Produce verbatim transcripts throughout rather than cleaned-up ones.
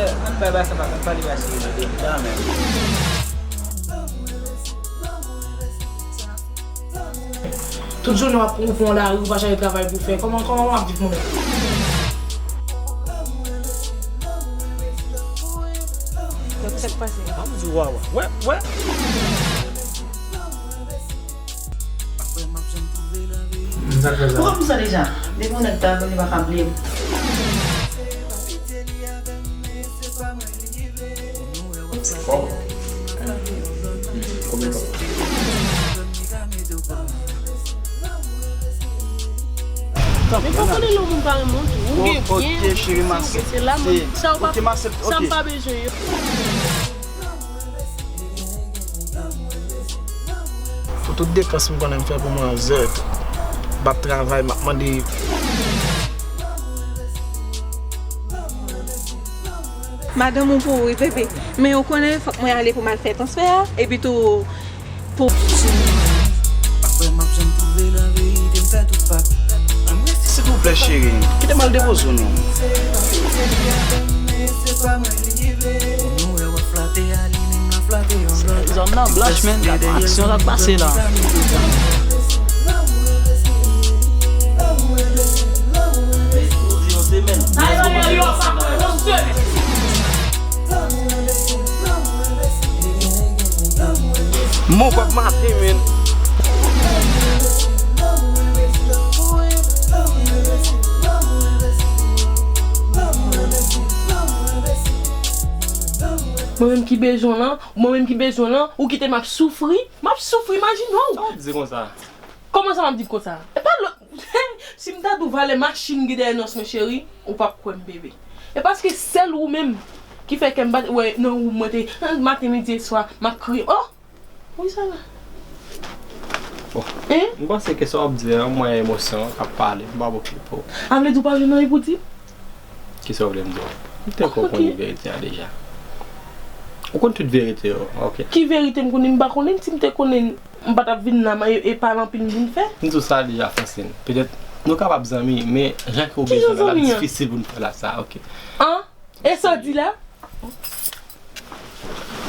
Ann bay bagay sa pa pale pase yo de la menm. Tout jounen w ap kouri pou yon lari, ou pa chèche travay pou fè. Kòman, kòman w ap viv mwen? Donk, sa k pase? Ban m di w, wè, wè, wè. Sa k fè sa? Poukò m sa deja? Depi yon nèg ta vini, pa ka bliye m. Bon. Konbyen tan? Men pa konnen lè yon moun pa renmen w tou. Ou gen byen, ou gen se la, men sa w pa, sa m pa bezwen yo. Pou tout depans m konnen m fè pou manzè, m ap travay, m ap mande. Madanm ou pou ou, wi, bebe. Men ou konnen, fòk mwen ale pou m al fè transfè a. Epi tou, pou. Silvouplè, cheri, kite m al depoze w, non. Zòn nan blanch, menn. Gad yon aksyon k ap pase la. Mon pap maten, menn. Mwen menm ki bezwen lan, mwen menm ki bezwen lan, ou kite m ap soufri, m ap soufri, imajine w. Sa w ap di konsa? Kòman sa m ap di konsa? E pa lòt, si m ta di w valè machin ki dèyè nòs mwen, cheri, ou p ap kwè m, bebe. E paske sèl ou menm ki fè kè m bat, wè, nan ou mwen te, maten, midi e swa, m ap kriye. Oh! Wi, sa la. Bon, m panse ke sa w ap di a, mwen emosyon k ap pale, m p ap okipe w. A vle di w pa jwenn anyen pou di? Kisa w vle m di w? M te ko konnen verite a deja. Ou konn tout verite yo, ok. Ki verite m konnen? M pa konnen, si m te konnen, m pa t ap vin la, e, e pale anpil m vin fè. M di w sa deja, Francine. Petèt nou kapab zanmi, men jan ke w bezwen l la, l ap difisil pou n fè la sa, ok. An? E sa w di la?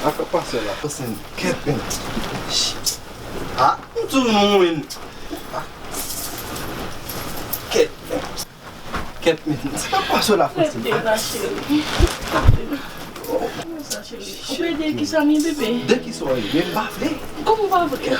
Afè pase la. Francine, kèt, men. Ah, m di w non, men. Kèt, men. Kèt, men. Sa k ap pase la, Francine? Rete la, cheri. Rete la. Kòman sa, cheri? Ou pede kisa m ye, bebe? De kisa w ye? Men m pa vle. Kòman w pa vle?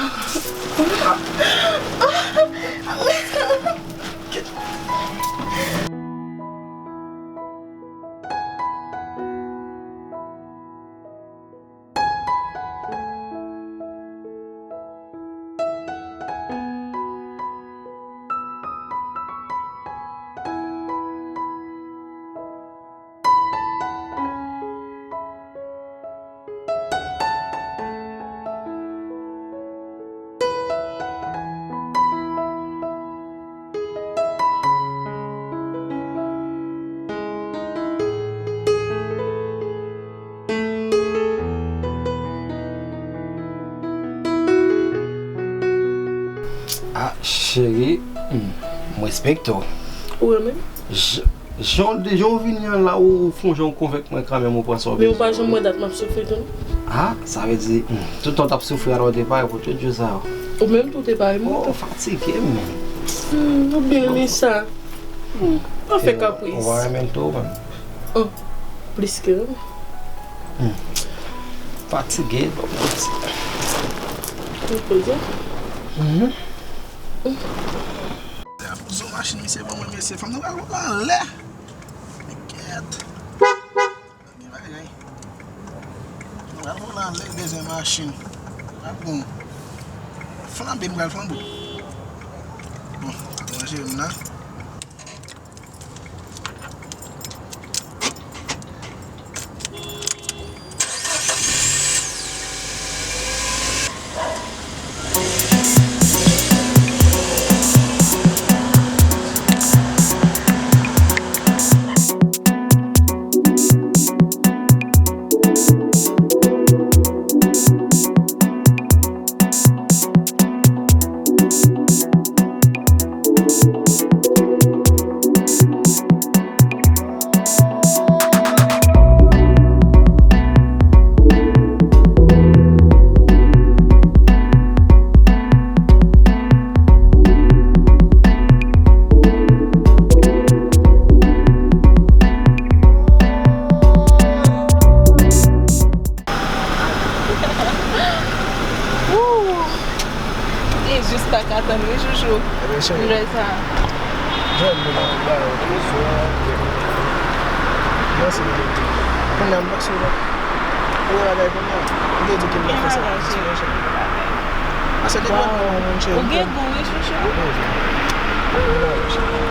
Ah, cheri, hmm, m respekte w. Ou renmen m? J-, jan w de-, jan w vini an la, ou fè yon jan w konvenk mwen kanmenm, ou pran sa w bezwen. Men ou pa janm wè dat m ap soufri tou, non? Ah, sa vle di, hmm, tout tan w t ap soufri, alò w te pare pou tout jou sa yo. Ou menm tou te pare pou mwen tou. Oh, fatige m, men. Hmm, ou byen renmen sa. Hmm, pa fè kapris. Ou pa renmen l tou, menm? Oh, plis ke renmen. Hmm. Fatige, bon, bon, ti. Ou poze? Mhm. Hmm. Zo machin misye ban mwen, mesye, fanm nan pral volan anlè. Kèt. Gen bagay. Pral volan anlè, bezwen machin. Ap bon. Flanbe, m pral flanbe. Bon, ranje m nan. Sa ka tann, wi, chouchou. Ebyen, cheri. M jwenn sa. Jwenn nou nan bagay yo, tou swa, ebyen, nou nan se. Kounye a, m panse w wè bagay kounye a. M te di ke m pa fè sa. Paske depi w ap pran yon moun, cheri. Ou gen gou, wi, chouchou. Wi, wi. M pa wè, cheri.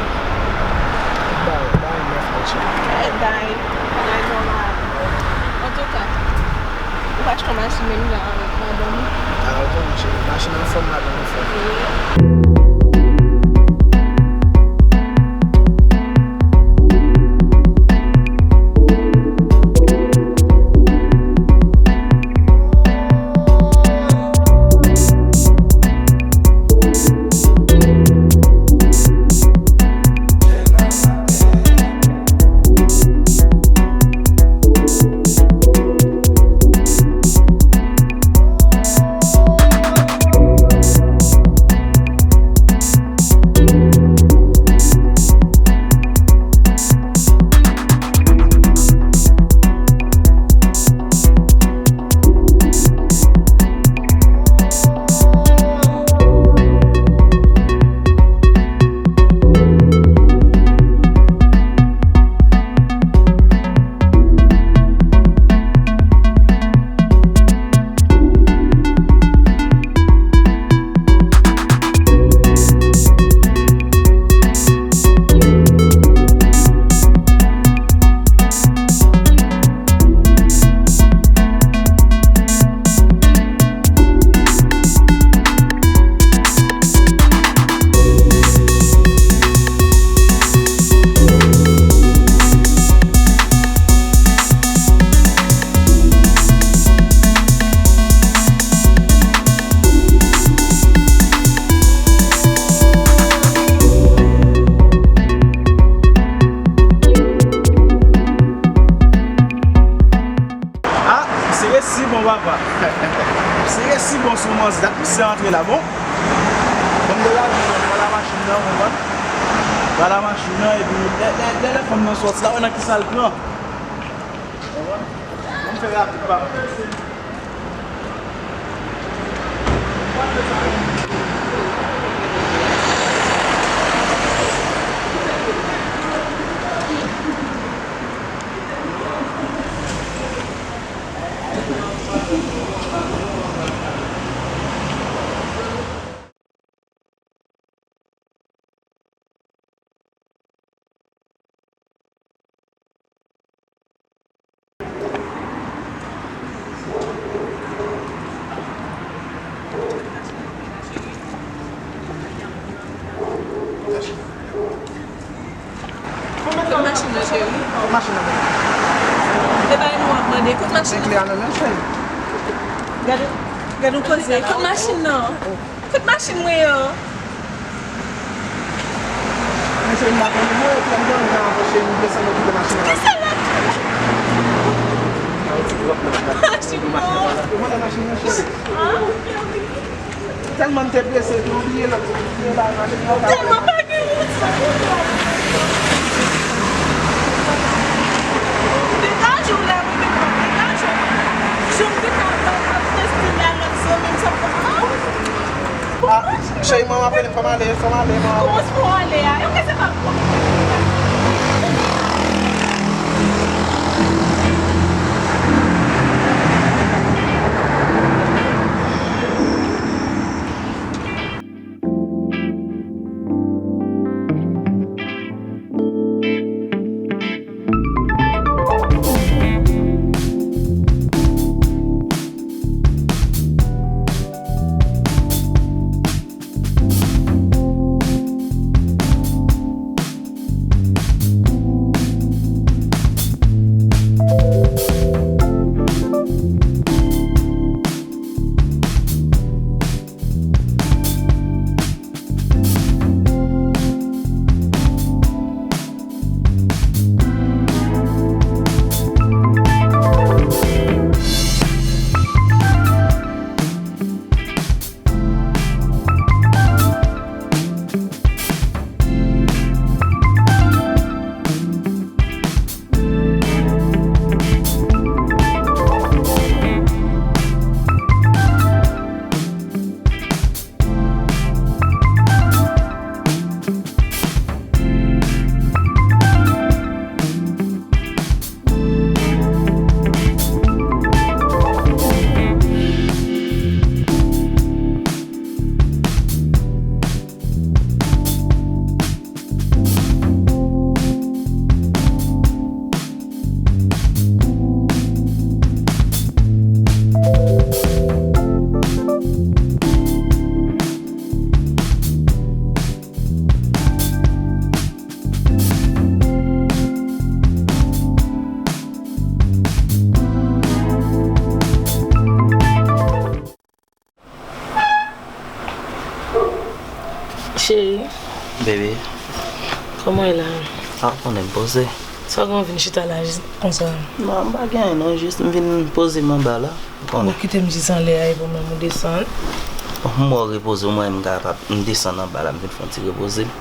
M pa wè, bay nèf mil, cheri. Eh, bay, bay nòmal. Antouka. Ou pa achte yon machin menm jan avèk madanm ou? A, ou konnen, cheri, machin anfòm, madanm anfòm. Ah, se resi bon, papa. Se resi bon sou manzè. Dat misye antre la, bon. Bon, de la, pran la machin nan, konprann? Pran la machin nan, epi lè, lè, lè, lè fanm nan sòti la, wè nan ki sa l pran. Konprann? Ann fè rapid, papa. Kote machin nan, cheri? Machin nan. Se pa nou w ap mande. Kote machin nan? Se kle a nan men, cheri. Gade, gade yon koze. Kote machin nan? Kote machin mwen an? Men cheri, m pa konn mwen, epi m konn nan cheri, m desann okipe machin nan. Desann la. Machin nan. Ou konnen machin nan, cheri? Ah, ok, ok. Tèlman m te prese, m bliye lòt, bliye bay machin nan. Tèlman pa gen wout. Degaje w la, wi, degaje w. Jan m te ka ap, ap teste la, lòt zanmi m, sa p ap, ah! Ah, cheri, manman ap rele m, fò m ale, fò m ale, manman ap rele m. Kòman se pou w ale a? Yo, ke se pa Bebe. Kòman w ye la? A, ou konnen m poze. Sa w gen w vin chita la jis konsa? Non, m pa gen anyen non, jis m vin poze m anba la. Ou konnen. Ou kite m jis anlè a epi w menm ou desann. Bon, m wè w repoze w, mwen m kapab, m desann anba la, m vin fè yon ti repoze m.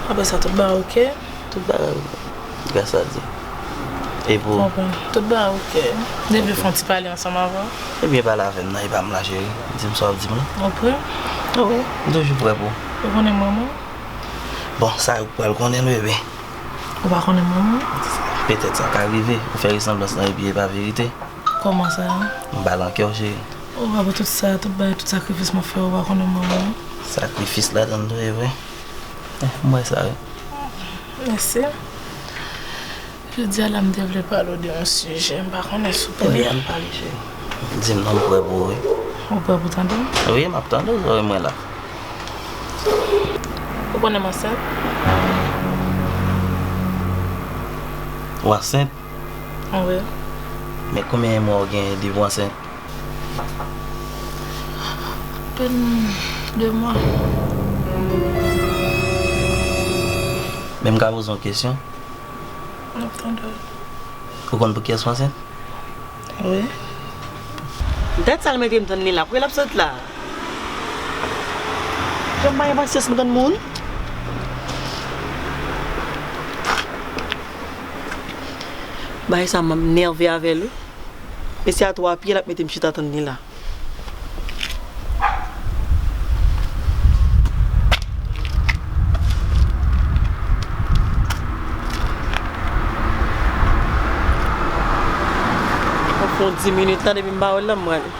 Apre sa, tout bagay oke? Tout bagay oke. Gras a Dye. E pou ou? Konprann. Tout bagay oke. M te vle fè yon ti pale ansanm avè w. Ebyen, pale avè m non, e pa m la, cheri. Di m sa w ap di m lan. Ou prè? Wi, m toujou prè pou ou. Ou konnen manman w? Bon, sa yo k pral konnen l, bebe. Ou pa konnen manman w? Petèt sa ka rive. Ou fè resanblans lan epi e pa verite. Kòman sa? M ba l an kè w, cheri. Ou pa pou tout sa, tout bagay, tout sakrifis m ap fè, ou pa konnen manman w? Sakrifis ladan l tou, e vre. Eh, m wè sa, wi. Mèsi. Jodi a la, m te vle pale w de yon sijè, m pa konnen si w prè. Ebyen, ann pale, cheri. Di m non, m prè pou ou, wi. Ou prè pou tande m? Wi, m ap tande w, zòrèy mwen la. Ou konnen m ansent? Ou ansent? Wi. Men konbyen mwa w gen depi w ansent? Apèn de mwa. Men m ka poze w yon kesyon? M ap tande w. Ou konn pou kiyès w ansent? Wi. Dat sa l mete m tann li la. Pou l ap sot la? Jan m pa gen pasyans m tann moun. Bagay sa m ap nève avè l wi. Mesye a twa pye l ap mete m chita tann li la. Mwen fè yon dis minit la, depi m pa wè l la, m prale.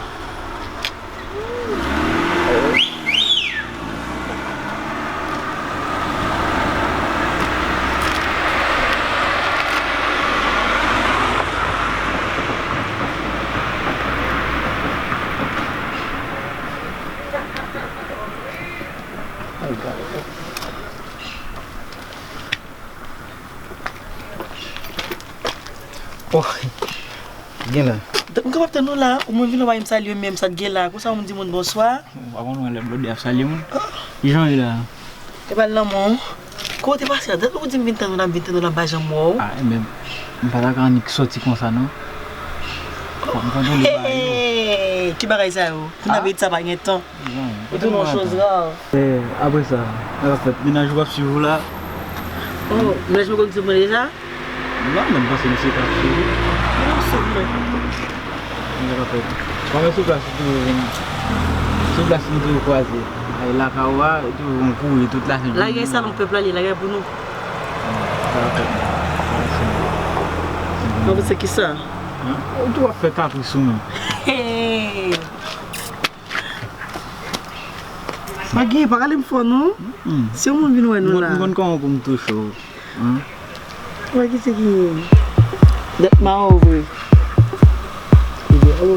Oh, gen la. M kapab tann ou la, ou moun vin anba m salye m, men sa t gen la. Konsa moun di moun bonswa. Ou pa konn wè lè blòdè ap salye moun? Kijan w ye la? E pa l nan men w. Kote w te pase a? Dat ou di m vin tann ou la, m vin tann ou la, m pa janm wè w. Ah, men m pa ta ka annik sòti konsa non. Fòk m kontwole bagay yo. Hey, ki bagay sa yo? Pou n ap di sa pa gen tan. Ou tounen yon choz ra. Eh, apre sa, sa k ap fèt? Mennaj ou p ap swiv ou la? Oh, mennaj mwen konn swiv mwen deja? Non, men m panse misye p ap swiv ou. Li p ap swiv mwen. Sa k ap fèt? Kòman sou plas ou toujou vin? Sou plas nou toujou kwaze. Ay, lakay ou a, ou toujou konn kouri tout lajounen. Lagay salon pèp la, li lagay pou nou. Sa k ap fèt? Mwen panse ki sa? Ou toujou ap fè kapris ou menm. Hey! Pa gen, pa rale m fò non. Se yon moun vin wè nou la. M konn kòman pou m touche w. Wè ki se ki dat ma ou vre. Waw!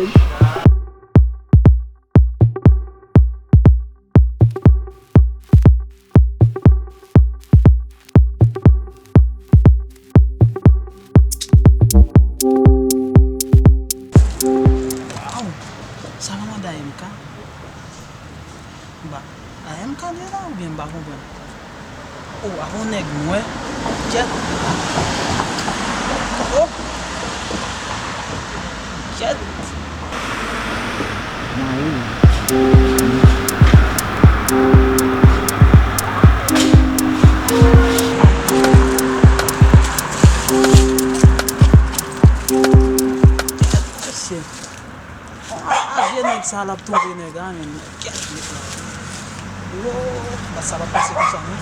Sa manman da M K? M pa, a M K li la oubyen m pa konprann? Oh, a yon nèg nwè. Kèt. Oh! Kèt. Mayi. Mesye. Ah, vye nèg sa l ap twonpe nèg la, men kèt nèg la. Yo, bat sa p ap pase konsa non.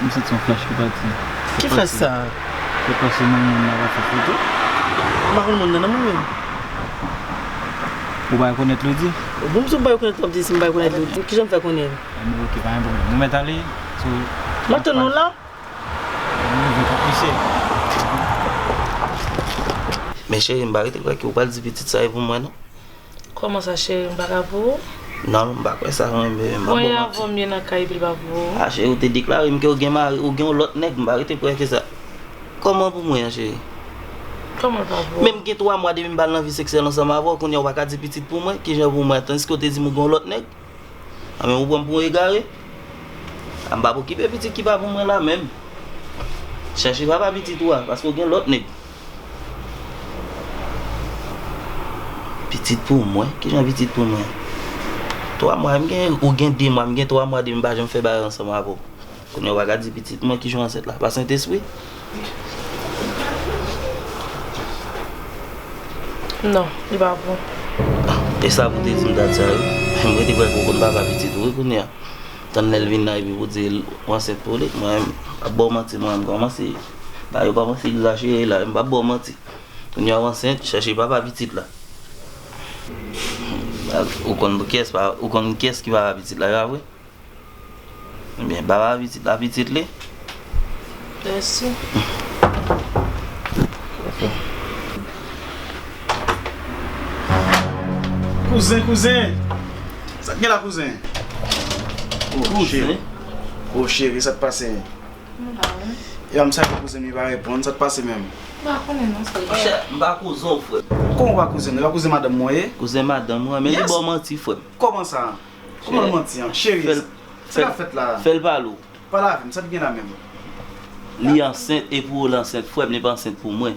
M santi yon flach ki pati. Ki flach sa? Fè pase nan moun nan pa fè foto. M pa konn moun nan non mwen menm. Ou pa rekonèt Lodi? Bon, si m pa rekonèt, w ap di si m pa rekonèt Lodi. Kijan m fè konnen l? Anben, oke, pa gen pwoblèm. Nou mèt ale, so, m ap tann nou la. Nou rive kont misye. Men cheri, m pa rete kwè ke ou pral di pitit sa e pou mwen non. Kòman sa cheri, m pa ka pou ou? Non, m pa kwè sa non, bebe, m pa ba w manti. Mwen avan m ye nan kay epi l pa pou ou. A cheri, ou te deklare m ke ou gen mari, ou gen yon lòt nèg, m pa rete kwè ke sa. Kòman pou mwen an cheri? Kòman l pa pou ou? Men m gen twa mwa depi m pral nan vi seksyèl ansanm avè w, kounye a ou pa ka di pitit pou mwen, kijan pou mwen? Tandiske ou te di m ou gen yon lòt nèg. Anben ou pran m pou yon egare? A m p ap okipe pitit ki pa pou mwen la menm. Chèche papa pitit ou a, paske ou gen lòt nèg. Pitit pou mwen? Kijan pitit pou mwen? Twa mwa, m gen, ou gen de mwa, m gen twa mwa depi m pa janm fè bagay ansanm avè w. Kounye a ou pa ka di pitit mwen kijan w ansent la. Pa Sentespri? Non, li pa bon. E sa pou te di m dat sa wi. M rete kwè ke ou konn papa pitit ou wi kounye a. Tann lè l vin la epi pou di l ou ansent pou li. Mwen menm, m p ap ba w manti, mwen menm kòmanse. Bagay yo kòmanse egzajere la, m p ap ba w manti. Kounye a w ansent, chèche papa pitit la. Ou konn kiyès pa, ou konn kiyès ki papa pitit la, e pa vre? Ebyen, papa pitit la pitit li. Mèsi. Kouzen, kouzen. Sa k gen la, kouzen? O cheri. O cheri, sa k pase? M pa wè. Epa m salye kouzen m, li pa reponn. Sa k pase menm? M pa konnen non, sa l gen. Monchè, m pa kouzen w, frè m. Kòman w pa kouzen m? E pa kouzen madanm mwen w ye? Kouzen madanm ou a, men li ba w manti, frè m. Kòman sa? Kòman l manti an? Cheri, sa k ap fèt la? Fè l pale w. Pale avè m, sa k gen la menm? Li ansent, e pou ou l ansent, frè m, li pa ansent pou mwen.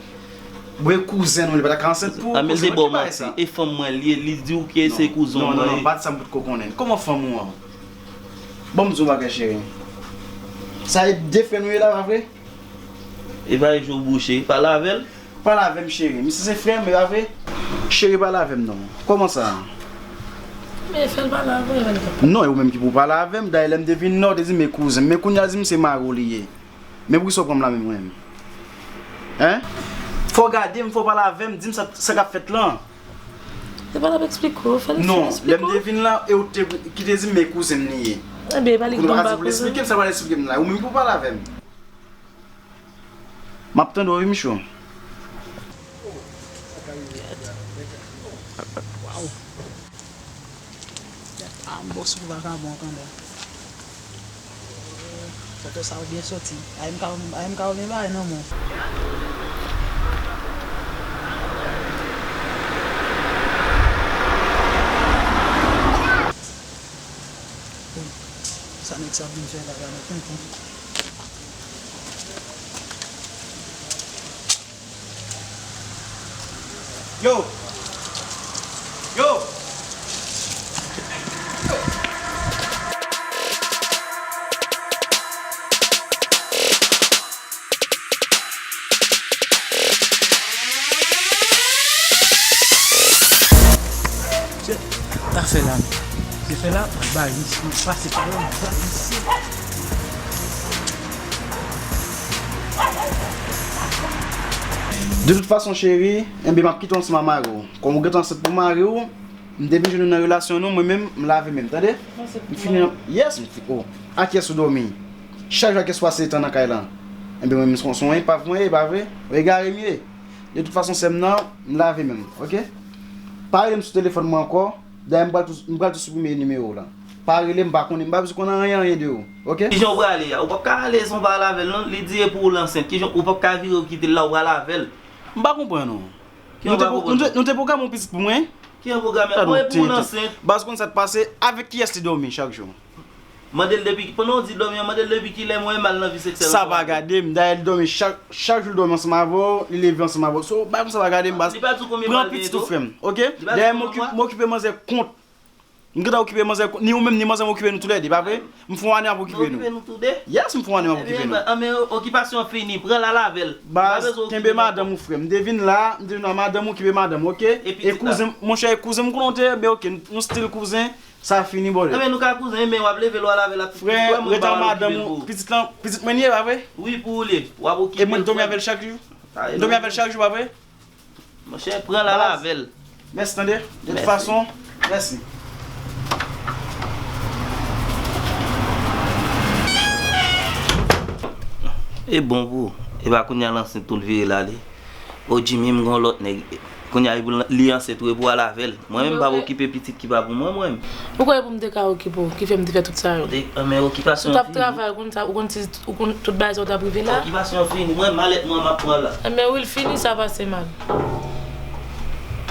Bon, e kouzen nou, li pa ta ka ansent pou ou? Anben, l te ba w manti, e fanm mwen l ye, li di w ke se kouzen w mwen ye. Non, non, non, pa di sa m potko konnen. Kòman fanm ou an? Ban m di w yon bagay, cheri. Sa e de frè nou ye la, pa vre? E pa e je w bouche, pale avè l. Pale avè m cheri, misye se frè m, e pa vre? Cheri pale avè m non. Kòman sa? Men fè l pale avè l. Non, e ou menm ki pou pale avè m. Dayè lè m te vin la, ou te di m e kouzen m. Men kounye a di m se mari w li ye. Men poukisa w pran m la menm mwen menm? Hein? Fò w gade m, fò w pale avè m, di m sa, sa k ap fèt lan. Se pa l ap eksplike w, fè l eksplike w. Non, lè m te vin la, e ou te, ki te di m e kouzen m li ye. Ebyen, e pa li k di m pa kouzen w. Kounye a w ka di pou l eksplike m, sa w pral eksplike m la. Ou menm pou pale avè m. M ap tande w wi, Michou. Waw. Gad, ah, m bò sou vagabon an kanmenm. Foto sa yo byen soti. Ay, m ka, ay, m ka renmen bagay nan men w. Sa nèg sa vin fè la, gade tonton. Yo! Yo! Sa fè la menm? Se fè la, bay isi, pase pa la, bay isi. De tout fason cheri, enben m ap kite w ansanm ak mari w. Kòm ou gentan ansent pou mari w, m te vin jwenn ou nan relasyon nou, mwen menm, m lave men m, tande? M fini nan, yes, m fi, oh. A kiyès ou dòmi? Chak jou a kiyès ou pase tan nan kay lan? Enben mwen menm se yon epav mwen ye, pa vre? Ou egare m ye? De tout fason sè m nan, m lave men m, oke? Pa rele m sou telefòn mwen ankò. Dayè m pral tou, m pral tou siprime nimewo w lan. Pa rele m, m pa konnen, m pa bezwen konn anyen anyen de ou, oke? Kijan w prale a? Ou p ap ka ale san w pa al avè l non. Li di e pou ou l ansent. Kijan, ou p ap ka vire w kite l la, ou pral avè l. M pa konprann ou. Kijan w pa konprann? Nou te pwograme yon pitit pou mwen. Kijan pwograme? Mwen e pou ou l ansent. Baz, ou konn sa k pase? Avèk kiyès li dòmi chak jou? Mande l depi, pandan w di dòmi an, mande l depi kilè mwen e m al nan vi seksyèl ansanm avè w. Sa pa gade m, dayè li dòmi chak, chak jou li dòmi ansanm avè w, li leve ansanm avè w. So, bagay konsa pa gade m baz. Li pa di w konbyen mwa l genyen tou? Pran pitit ou frè m, oke? Dayè m okipe manzè kont. M gentan okipe manzè kont, ni ou menm ni manzè m okipe nou toulède, pa vre? M fè yon ane m ap okipe nou. Nou okipe nou toude? Yes, m fè yon ane m ap okipe nou. Anben, okipasyon an fini, pran l al avè l. Baz, kenbe madanm ou frè m. M te vin la, m te vin la, madanm ou okipe madanm, oke? E kouzen, monchè, e kouzen m konnen w te, men oke, nou still kouzen. Sa fini brother. Ebyen nou ka kouzen, men w ap leve l w al avè l ak pitit. Frè, ret ak madanm ou, pitit lan, pitit mwen li ye, pa vre? Wi, pou ou l ye. W ap okipe l. E mwen dòmi avè l chak jou? M dòmi avè l chak jou, pa vre? Monchè, pran l al avè l. Mèsi tande. De tout fason, mèsi. E bon pou ou. E pa kounye a l ansent tou l vire l ale. O Jimmy, m gon lòt nèg. Kounye a, li ansent wi, pou al avè l. Mwen menm, m p ap okipe pitit ki pa pou mwen, mwen menm. Ou kwè pou m te ka okipe w, ki fè m te fè tout sa yo? Ou te, men okipasyon fini. Si w t ap travay, ou konn sa, ou konn si, ou konn tout bagay sa w t ap rive la? Okipasyon fini. Mwen, malèt mwen, m ap pran la. Enben, wi, l fini, sa pase mal.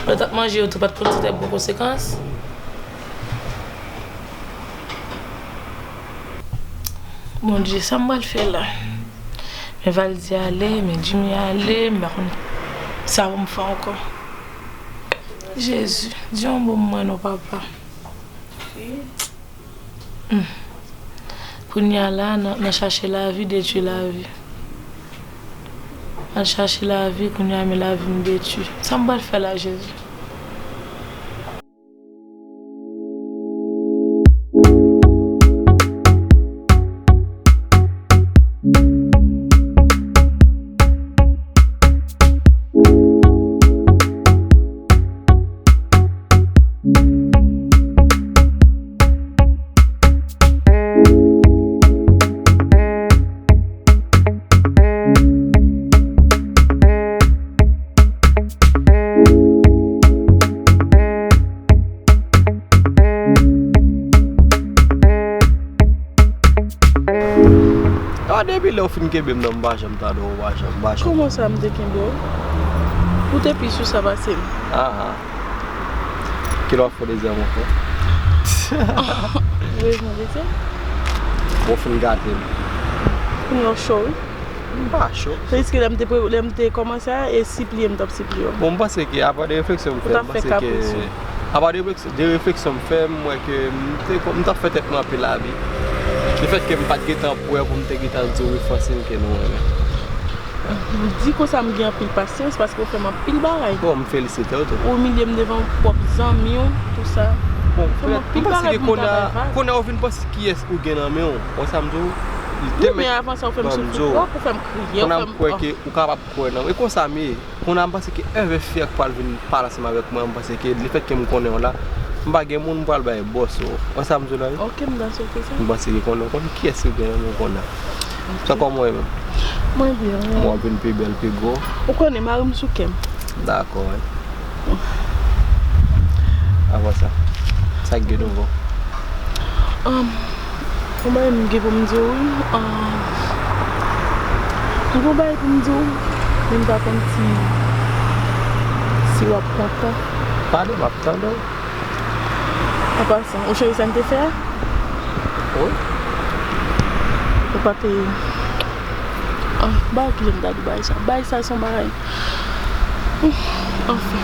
Lè w t ap manje yo tou, pa t konn si w t ap gen konsekans? Bondye, sa m pral fè la? Men Valdy ale, men Jimmy ale, m pa konn sa pou m fè ankò. Jezi, di yon mo pou mwen non, papa. Hmm. Kounye a la, nan, nan chache lavi, detwi lavi. Al chache lavi, kounye a, men lavi m detwi. Sa m pral fè la, Jezi? A, depi lè w fin kenbe m nan, m pa janm tande w, m pa janm, m pa janm. Kòman sa m te kenbe w? Ou te pi sou sa pase m. Aha. Kilè w ap fè dezyèm ankò? Ou bezwen dezyèm? Bon, w fin gate m. Kounye a w cho, wi. M pa cho. Se jiske lè m te pre-, lè m te kòmanse a, e sipliye m t ap sipliye w. Bon, m panse ke, apa de refleksyon m fè, m panse ke, apa de refleksyon, de refleksyon m fè, m wè ke m te, m t ap fè tèt mwen anpil abi. Lefètke m pa t gentan prè pou m te gentan di w wi, Francine, ke nou renmen. Di konsa m gen anpil pasyans paske w fè m anpil bagay. Bon, m felisite w tou. Ou imilye m devan pwòp zanmi w, tou sa. Bon, m panse ke kounye a, kounye a ou vin panse kiyès ou gen nan men w. Wè sa m di w? Wi, men avan sa, ou fè m soufri twòp, ou fè m kriye, ou fè m, kounye a m kwè ke ou kapab kwè nan mwen. E konsa m ye. Kounye a m panse ke Hervé Fiacre pral vin pale ansanm avèk mwen, m panse ke lefètke m konnen w la, m pa gen moun m pral bay bò sou ou. Wè sa m di w la, wi? Ok, m dakò sou sa. M panse ke konnen w konn kiyès ou gen nan men w kounye a. Ok. Sa kòman w ye menm? Mwen byen, wi. Mwen w ap vin pi bèl, pi gwo. Ou konnen, mari m sou kè m. Dakò, wi. Apa sa, sa k gen nouvo? Anm, yon bagay m gen pou m di w, wi. Anm, m gen yon bagay pou m di w, men m pa konn si, si w ap kontan. Pale, m ap tande w. An pasan, ou sonje sa n te fè a? Wi. Ou pa te, ah, bagay ki jan m ta di w bagay sa. Bagay sa se yon bagay. Anfen.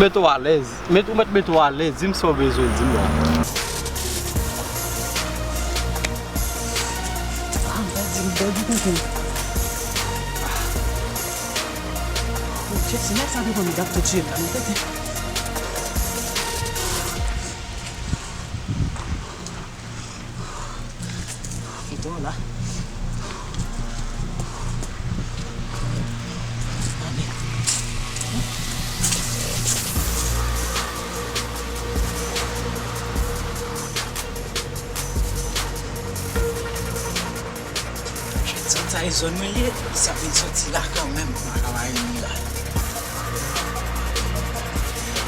Mete w alèz. Met, ou mèt mete w alèz, di m sa w bezwen di m la. Ah, m pa di, m pa di konprann. Podyè, si nèg sa te konn dat te tire la, nou tete. Mete w la. Zòn sa e zòn mwen ye, sa vin soti la kanmenm, m pa ka pa vin la.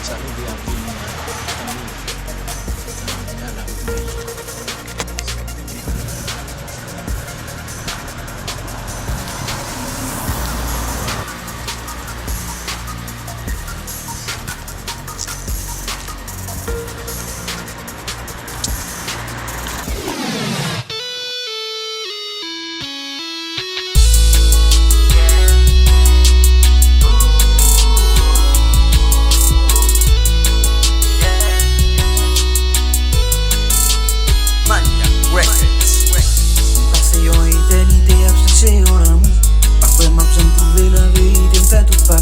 Sa leve ap vini la. Manyak Records. M pase yon etènite ap chèche yon lanmou. Pa kwè m ap janm twouve l, an verite m fè tout pa.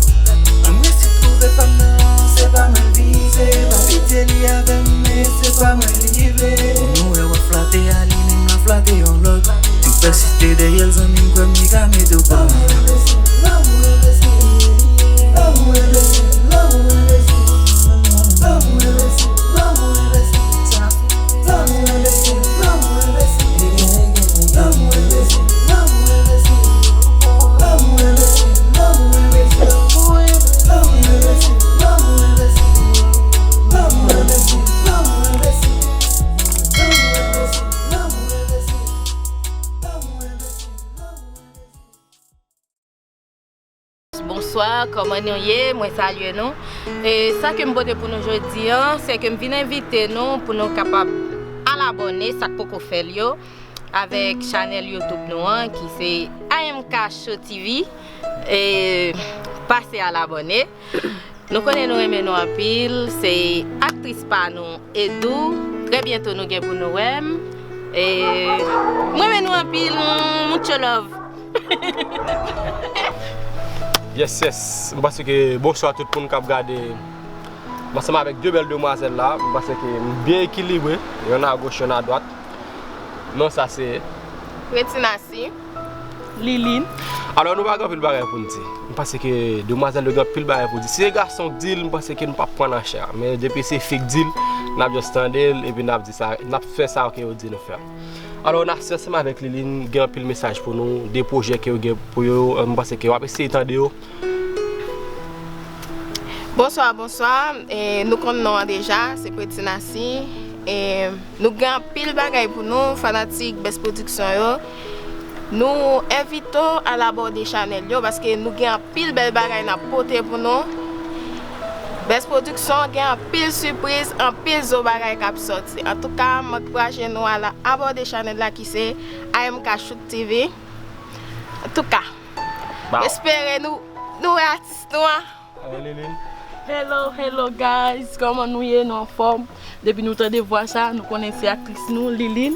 Mwen resi twouve pa m nan, se pa mwen l vize. Pa pitye li avè m, men se pa mwen li vle. Moun nou wè w ap flate a, li menm l ap flate yon lòt. Si w pèsiste dèyè l, zanmi m, kwè m, li ka mete w pa. Bonswa, kòman nou ye? Mwen salye nou. E sa ke m pote pou nou jodi a, se ke m vin envite nou pou nou kapab al abòne, sa k poko fè l yo, avèk chanèl YouTube nou an, ki se A M K Show T V. E pase al abòne. Nou konnen nou renmen nou anpil, se aktris pa nou, Edou. Trè byento nou gen pou nou wè m. E m renmen nou anpil, mucho love. Yes, yes. M panse ke bonswa tout moun k ap gade. M ansanm avèk de bèl demwazèl la. M panse ke m byen ekilibre. Yonn agoch, yonn adwat. Non, sa se Pretinasi. Liline. Alò, nou pa gen anpil bagay pou n di. M panse ke demwazèl yo gen anpil bagay pou di. Si se gason k di l, m panse ke nou p ap pran nan chè. Men depi se fi k di l, n ap just tande l, epi n ap di sa, n ap fè sa ke yo di nou fè. Alò, n ap ansanm avèk Liline, gen anpil mesaj pou nou, de pwojè ke yo gen pou yo, m panse ke w ap eseye tande yo. Bonswa, bonswa. E, nou konn non an deja, se Pretinasi. E, nou gen anpil bagay pou nou, fanatik Best Production yo. Nou envite w al abòne chanèl yo, paske nou gen anpil bèl bagay n ap pote pou nou. Best Production gen anpil sipriz, anpil zo bagay k ap sòti. Antouka, m ankouraje nou al abòne chanèl la ki se A M K Show T V. Antouka, m espere nou, nou wè atis nou an. Alò, Liline. Hello, hello guys, kòman nou ye? Nou anfòm? Depi nou tande vwa sa, nou konnen se aktris nou, Liline.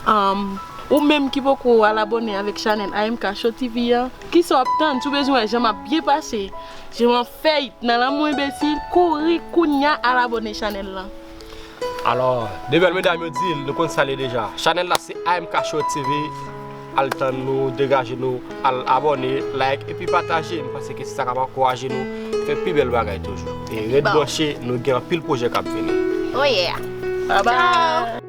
Um, ou menm ki poko al abòne avèk chanèl A M K Show T V an, kisa w ap tann? Si w bezwen wè jan m ap byen pase, jan m ap fèy nan lanmou enbesil, kouri kounya al abòne chanèl lan. Alò, de bèl medam yo di l, nou konn sa l ye deja. Chanèl la se A M K Show T V. Al tann nou, degaje nou, al abòne, like, epi pataje. M panse ke se sa k ap ankouraje nou fè pi bèl bagay toujou. E ret branche, nou gen anpil pwojè k ap vini. Oh yeah. Bye bye.